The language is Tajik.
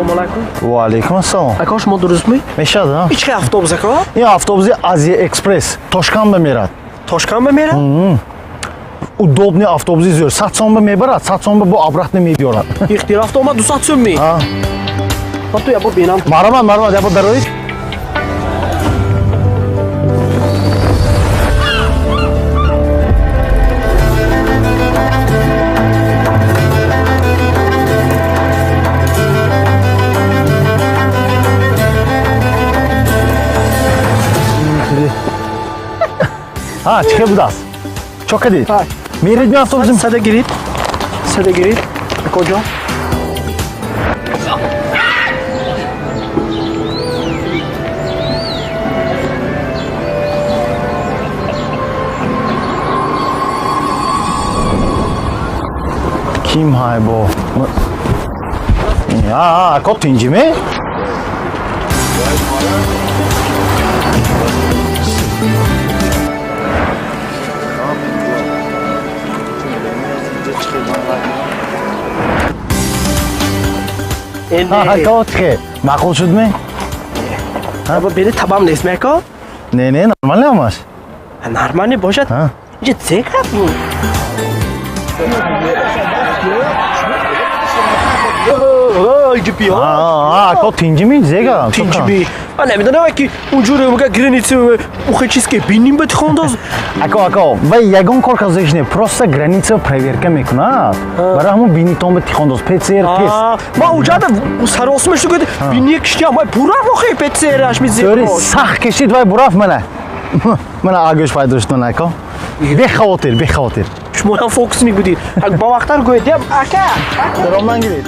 Ассалому алайкум. Ва алайкум ассалом. Ака, шумо дурустми? Мешавад, а? Ҳеч хел автобус, ака? Ин автобуси Азия Экспресс Тошканд ба мерад. Тошканд ба мерад? Удобный автобуси зӯр. 100 сом ба мебарад, 100 сом ба бо обратно мебиёрад. Ихтир рафта омад 200 сум ми? А. Ту ябо бинам. Марҳамат, марҳамат, ябо дароед. Ҳа, чӣ хел будааст? Чо кардед? Меред ми автобуси? Сада гирид. Сада гирид. Акоҷон. Ким ҳай бо? Ако, тинҷиме? Ако, чихе? Маъқул шудме? Аба бери табам нест ме, ако? Не, не, нормально ҳамаш. Нормально бошад. Инҷа зе гап буд? Ако, тинҷими, зега? Тинҷими. Ман намедонам, ки унҷуро мега граница ухе чиз ки биним ба тихондоз. Ако, ако, вай ягон кор казоиш не, просто граница проверка мекунад. Барои ҳамон бинитон ба тихондоз ПЦР тест. Ма уҷада саросима шуд, бини киштиам, вай бурафт охе ПЦР аш ми зери. Сахт кишид, вай бурафт, мана. Мана агӯш пайдо шуд, мана, ако. Бехавотир, бехавотир. Шумо ҳам фокусник будед. Ба вақттар гӯед, ака. Даромдан гиред.